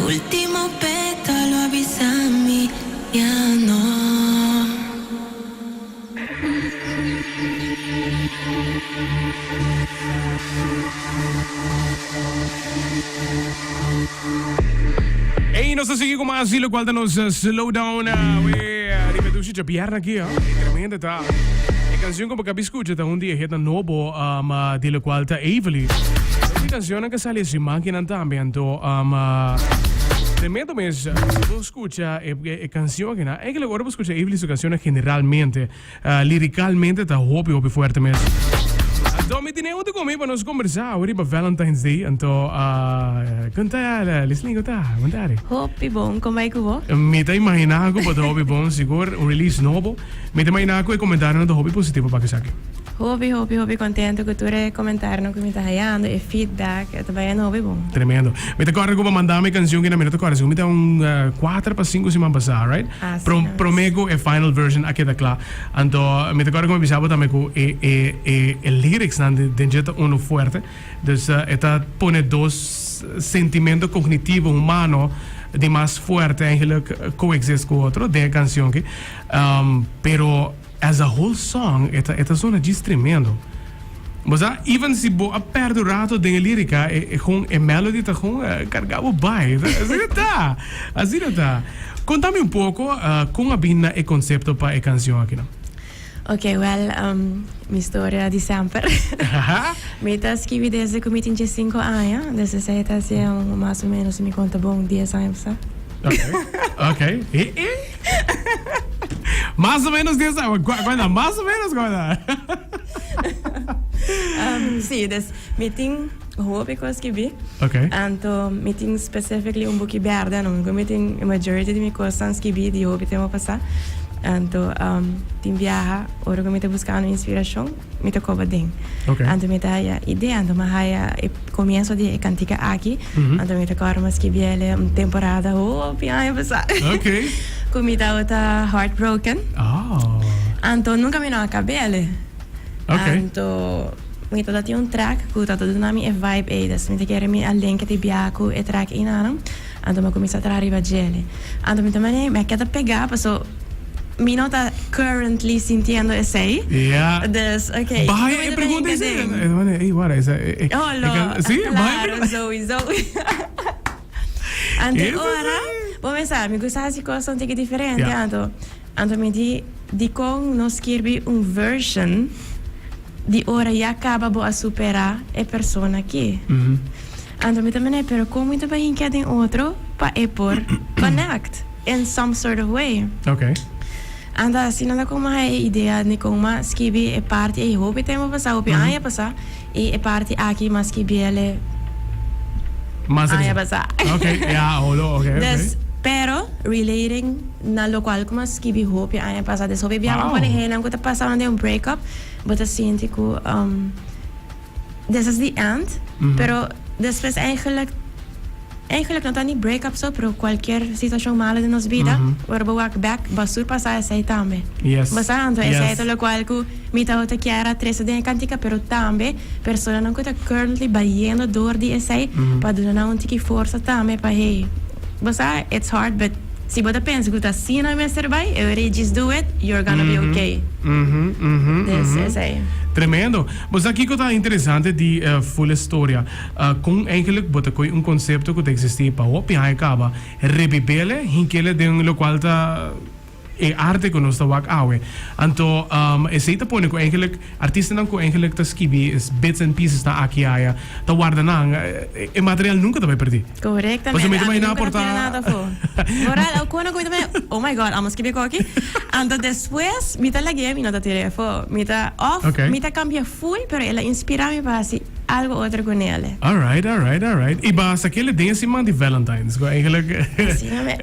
último pétalo avisa mi ya no. Ey, nos ta sigui cu mas di locual ta nos slow down we riba dushi djabièrnè aki, ah. E tremendo ta. E cancion cu bo cabi scucha ta un di e hitnan nobo um, di locual ta Avely. Hopi cancionnan cu a sali e siman kinan tambe, anto um, tremendo mes. Si bo scucha e, e cancion akinan, eigenlijk ora bo scucha Avely su cancionnan generalmente, Liricalmente ta hopi hopi fuerte mes. Anto mi tene hunto cu mi pa nos conversa awe riba Valentine's Day. Anto con ta Lislyn con ta? Con ta Ari? Hopi bon, con bai cu bo? Mi ta imagina cu bo ta hopi bon sigur, un release nobo. Mi ta imagina cu e comentarionan ta hopi positivo pa esaki. Hopi hopi hopi contento cu tur e comentarionan cu mi ta hayando, e feedback, e ta bayendo hopi bon. Tremendo. Mi ta corda cu bo manda mi e cancion kina, mi no ta corda, segun mi ta un cuater pa cinco siman pasa, right? Prome cu e final version a keda cla. Anto mi ta corda cu mi bisa bo tambe cu e e e e lyricsnan den dje ta uno fuerte. Dus e ta pone dos sentimento cognitivo humano di mas fuerte eigenlijk coexist cu otro den e cancion aki. Pero as a whole song e ta e ta zona djis tremendo. Bo sa, even si bo a perde un rato den e lirica, e e gewoon e melody ta gewoon carga bo bai. Asina ta, asina ta. Conta mi un poco con a bin na e concepto pa e cancion aki nan. Ok, wel, mi storia di semper. Mi ta skibi desde cu mi tin diescinco aña, desde esey ta haci mas o menos, si mi conta bon, dies aña pasa. Ok, ok. E, e. Mas o menos dies aña, cuenta, mas o menos cuenta. Sí, dus mi tin hopi kos skibí. Ok. Anto mi tin specifically un buki berde anon ku mi tin e majority di mi kosnan skibí di hopi tempu pasá. Anto tin biaha ora ku mi ta buskando inspirashon mi ta koba den. Ok. Anto mi ta haya idea, anto mi a haya e komienso di e kantika aki. Anto mi ta kòrda mi a skibi el un temporada hopi aña pasá. Ok. Ku mi tabata heartbroken. Oh. Anto nunka mi no a kab'el. Ok. Anto mi tabata tin un track ku tabata duna mi e vibe ei. Dus mi ta kere mi a link di biaha ku e track einanan. Anto mi a kuminsá traha riba djele. Anto mi ta manera mi a keda pegá paso mi no ta currently sintiendo esei. Ja. Dus ok. Baha e pregunta ei sí. Ey wara esa e Oh lo. Sí, baha e Claro, sowieso. Anto ora bo mester sa mi gusta hasi kosnan tiki diferente anto anto mi di dikon no skirbi un version di ora ya kaba bo a supera e persona aki. Anto mi ta mene pero kon mi ta bai hinkia den otro pa e por connect in some sort of way. Anto asina ta kon mi a haya e idea di kon mi a skibi e parti ei hopi tempo pasa hopi aña pasa. I e parti aki mas ki biele Mas aña pasá. Ok, ya, holo, ok, ok. Dus, pero relating na lokual ku mi a skibi hopi aña pasá. Dus hopi bia bo Wow. pone hendenan ku ta pasando den un breakup, bo ta sinti ku this is the end, pero despues eigenlijk Eigenlijk no ta ni break up so, pero cualkier situacion malo den nos bida, ora bo wak bek, bo a surpasa esey tambe. Yes. Bo sa? Anto esey Yes. ta locual cu mi tabata kier a trece den e cantica, pero tambe personanan cu ta currently bayendo door di esey, pa duna nan un tiki forsa tambe pa hey, bo sa, it's hard but si bo ta pensa cu ta asina mester bay, e ora just do it, you're gonna be okay. Dus esey. Tremendo. Bo sa kico ta interesante di full e storia? Kon eigenlijk bo ta koe un konsepto ku ta eksistí pa hopi aña kaba, rebib'ele, hink'ele den lokual ta e arte ku nos ta wak awe? Anto esei ta pone ku eigenlijk artistanan ku eigenlijk ta skibi bits and pieces nan aki aya ta warda nan, e material nunka ta bai perdí. Korektamente, Pasobra mi ta ami imaginá nunka por ta ta tira nada afó. Moral, alkuna ku mi ta mira, oh my God, amo skibi koki. Anto despues mi ta lag'é, mi no ta tir'é afó. Mi ta òf Oké. mi ta kambia full, pero el a inspirá mi pa hasi Algo otro cu nele. Alright, alright, alright. Y basta kele den siman di Valentine's, cu eigenlijk. Asina mes.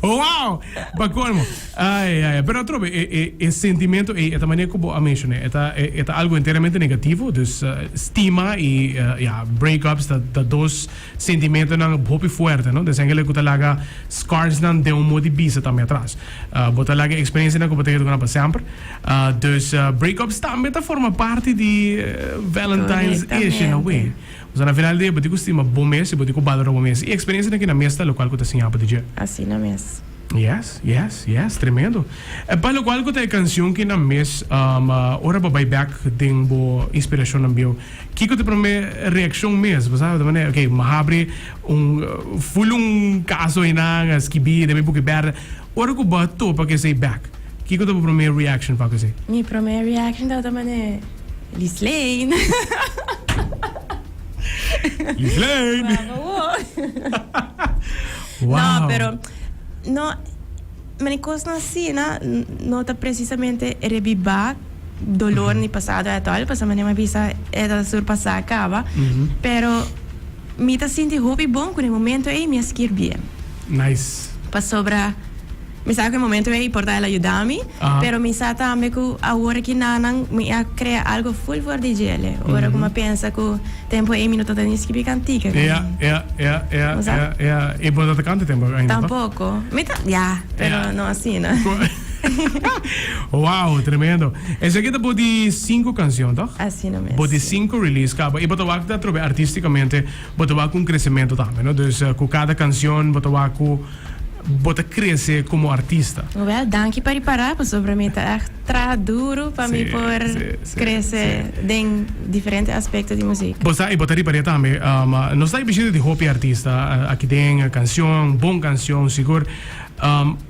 Wow! Pa colmo. Ai, ai, pero atrobe, e, e, e sentimento ei, e ta manera cu bo a menciona, e ta, e, e ta algo enteramente negativo, dus uh, stima y uh, ja, breakups ta, ta dos sentimentonan hopi fuerte, no? Dus eigenlijk cu ta laga scarsnan den un modo di bisa tambe atras. Uh, bo ta laga experiencianan cu bo ta keda cu nan pa semper. Uh, dus uh, breakups tambe ta forma parti di uh, Valentine's-ish in a way. Osea na final di dia bo tin ku stima bo mes i bo tin ku balora bo mes i eksperensianan ki na mes ta lokual ku ta siña bo di dje. Asina mes. Yes, yes, yes, tremendo. E pa lokual ku ta e kansion ki na mes, ora bo bai bek den bo inspirashonnan bieu, kiko ta e promé reakshon mes? Bo sa, ta manera, ok, mi a habri un ful un kaso einan, a skibí den mi buki bèrdè. Ora ku bo a topa ku esei bek, kiko ta bo promé reaction pa ku esei? Mi promé reaction tabata manera. Lislane. Lislane. Wow. No, pero no, mane cosnan asina no ta precisamente rebiba dolor ni pasado at all, pasobra mane mi a bisa e ta surpasa caba, pero mi ta sinti hopi bon cu na e momento ey mi a skirbié. Nice. Pasobra. Mi sa ku e momento ei por ta el a yuda mi, pero mi sa tambe ku awor aki nanan mi a krea algo ful for di djele. Ora ku mi a pensa ku tempu ei mi no tabata ni skibi kantika. Ja, ja, ja, ja, ja, ja. I bo no ta kanta tempu ainda, to? Tampoko. Mi ta, ja, pero no asina. Wow, tremendo. Esaki ta bo di sinku kansion, toch? Asina mes. Bo di sinku release kaba. I bo ta wak ta atrobe artisticamente bo ta wak un kresementu tambe, no? Dus ku kada kansion bo ta wak ku. Bo ta crece como artista. Wel, danki pa ripara pasobra mi ta echt traha duro pa mi por crece den diferente aspecto di muziek. Bo sa y bo ta ripar'é tambe, nos ta e bishita di hopi artista aki den cancion, bon cancion sigur.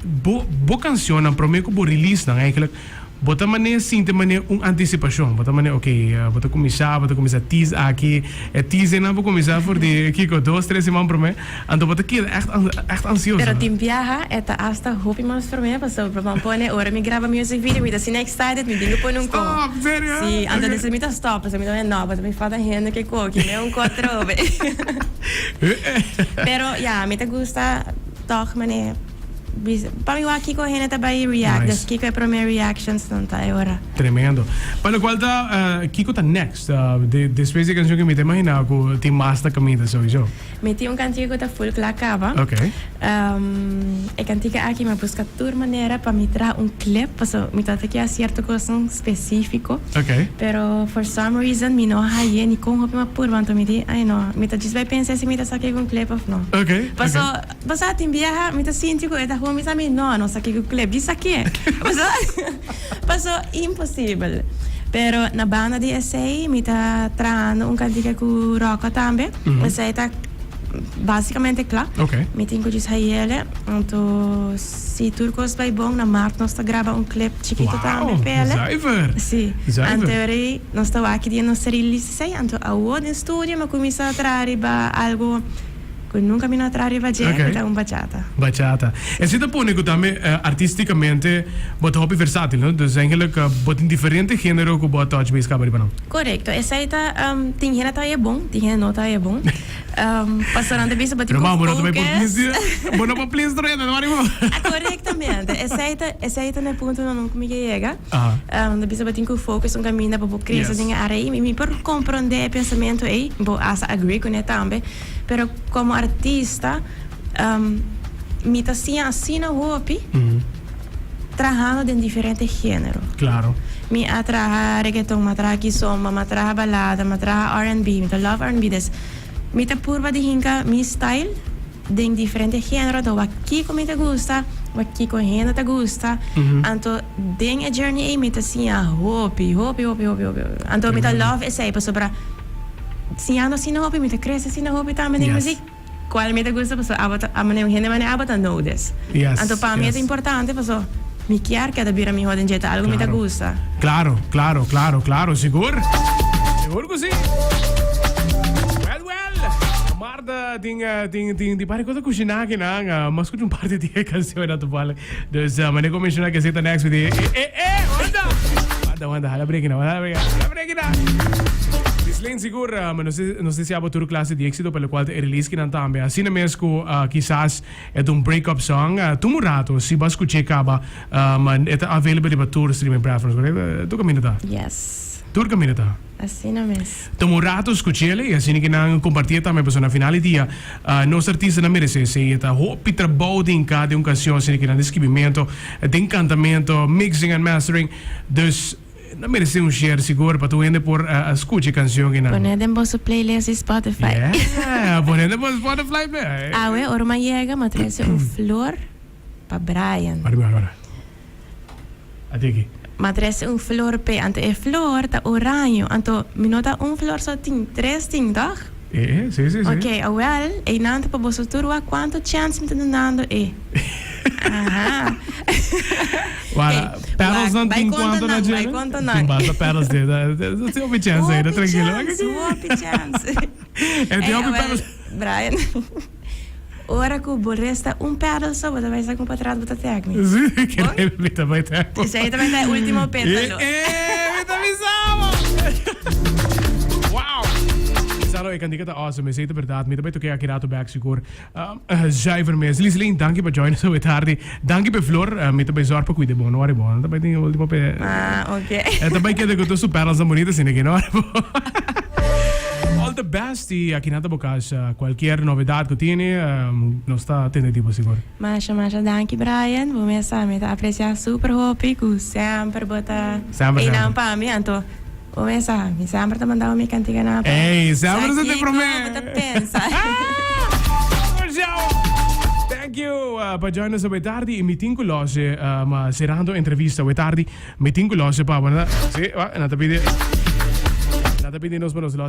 Bo bo cancionnan prome cu bo release nan eigenlijk Bo ta manera sinti manera un antisipashon. Bo ta manera, ok, bo ta kuminsá, bo ta kuminsá tease aki. E teasernan por kuminsá for di kiko, dos, tres siman promé. Anto bo ta keda ègt, ègt ansioso. Pero tin biaha e ta asta hopi mas promé pasobra bo a pone ora mi graba music video mi ta asina excited mi tin ku pone un ko. Stop! Serio? Sí, anto despues mi ta stop pasobra mi ta mira no, pasobra mi falta hende ke koki, mi un ko atrobe. Pero ya, mi ta gusta tòg manera. Bisa, pa mi wak kiko hende ta bai react, Nice. dus kiko e prome reactions nan ta e ora. Tremendo. Pa locual ta kiko ta next? De, despues di e cancion ki mi ta imagina cu tin mas ta caminda sowieso. Mi tin un cantica cu ta full cla caba. Ok. E cantica aki mi a busca tur manera pa mi traha un clip, paso mi tabata kier cierto cosnan specifico. Ok. Pero for some reason mi no haye ni con hopi mi a purba, anto mi di, ay no, mi ta djis bai pensa si mi ta saca un clip of no. Ok, Paso ok. Pasá tin biaha mi ta sinti ku e ta hopi sa mi no no sa kiko klep di sa ke paso paso imposibel pero na banda di esei mi ta trahando un kantika ku Rocco tambe esei ta basikamente kla mi tin ku djis hayele anto si tur kos bai bon na mart nos ta graba un klep chikito tambe p'ele si anto ora nos ta wak di nos ta release esei anto awo den studio mi a kuminsá traha riba algo. Cu nunca mi no a traha riba dje, cu ta un bachata. Bachata. Esey ta pone cu tambe artisticamente bo ta hopi versatil, no? Dus eigenlijk bo tin diferente genero cu bo a touch base caba riba nan. Corecto. Esey ta, tin hende ta haye bon, tin hende no ta haye bon. Pasobra nan ta bisa bo tin cu Pero bo no ta bay por focus. please, bo no por please tur hende, no wari bo. Corectamente. Esey ta, esey ta na e punto nan cu mi ke yega. Nan ta bisa bo tin cu focus un caminda pa bo crece den e area ey. Mi por comprende e pensamento ey, bo hasta agree cune tambe. Pero como artista mi ta siña asina hopi trahando den diferente genero. Claro. Mi a traha reggaeton, mi a traha kizomba, mi a traha balada, mi a traha R&B, mi ta love R&B. Des mi ta purba di hinca mi style den diferente genero ta wak kico mi ta gusta, wak kico hende ta gusta. Anto den e journey ey mi ta siña hopi, hopi, hopi, hopi, hopi. Anto mi ta love esey pasobra. Siñando asina hopi mi ta crece asina hopi tambe den muziek cual mi ta gusta pasobra abo ta abo hende manera abo ta know this anto pa mi e ta importante pasobra mi kier keda bira miho den dje ta algo mi ta gusta. Claro claro claro claro sigur sigur cu si well well Marta tin tin tin tin par di cosa cushina aki nan mi a scucha un par di e cancionnan toevallig dus manera cu a menciona cu esey ta next mi di e e e wanda wanda wanda hala breki nan hala breki nan. Lislyn sigur nos nos desea bo tur clase di exito pa locual ta e release kinan tambe. Asina mes cu kisas e ta un break up song. Tuma un rato si bo a scuch'e caba e ta available riba tur streaming platforms correcto? Tur caminda ta? Yes. Tur caminda ta? Asina mes. Tuma un rato scuch'el y asina kinan comparti'e tambe pasobra na final di dia nos artistanan merece esey. E ta hopi trabou den cada un cancion asina kinan di skibimento, den cantamento, mixing and mastering. Dus. Na merece un share sigur pa tur hende por a scucha e cancion einan. Pone den boso playlist di Spotify. Yeah, pone den boso Spotify play. Awe ora m'a yega m'a trece un flor pa Brian. Wara mi wara wara. Ati aki. M'a trece un flor p'e, anto e flor ta oraño, anto mi no ta un flor so tin, tres tin, toch? E, si, si, si. Ok, awel, einan ta pa boso tur wak cuanto chance mi ta dunando e. Aha. Wara, petals nan tin cuanto na dje? Tin basta petals de. Tin hopi chance ei, tranquilo. Hopi chance. E tin hopi petals. Brian, ora cu bo resta un petal so, bo ta bay sa con patras bo ta tag mi. Si, kere mi ta bay tag bo. Esey ta bay ta e ultimo petalo. Eh, mi ta bisa bo. Wow. Salo, e cantica ta awesome, esey ta berdad. Mi ta bay toke aki rato back sigur. Zuiver mes. Liselyn, danki pa join us awe tardi. Danki p'e flor. Mi ta bai zorg pa cuida bo. No worry bo. No ta bai tin e ultimo p'e. Ah, ok. E ta bai keda cu tur su petals tan bonito asina aki. No worry bo. All the best y aki nan ta bo cas. Cualkier novedad cu tene, nos ta tende di bo sigur. Masha, masha danki Brian. Bo mes sa mi ta aprecia super hopi cu semper bo ta Semper, einan semper. pa mi. Anto. Bo mes sa, mi semper ta manda bo mi cantica na pa. Ey, semper Sa ta te kico prome. bo ta pensa. Ciao. Thank you pa join us awe tardi y mi tin cu lose ma cerrando entrevista awe tardi mi tin cu lose pa bo. Si, wa, nan ta pidi nan ta pidi nos pa nos lose.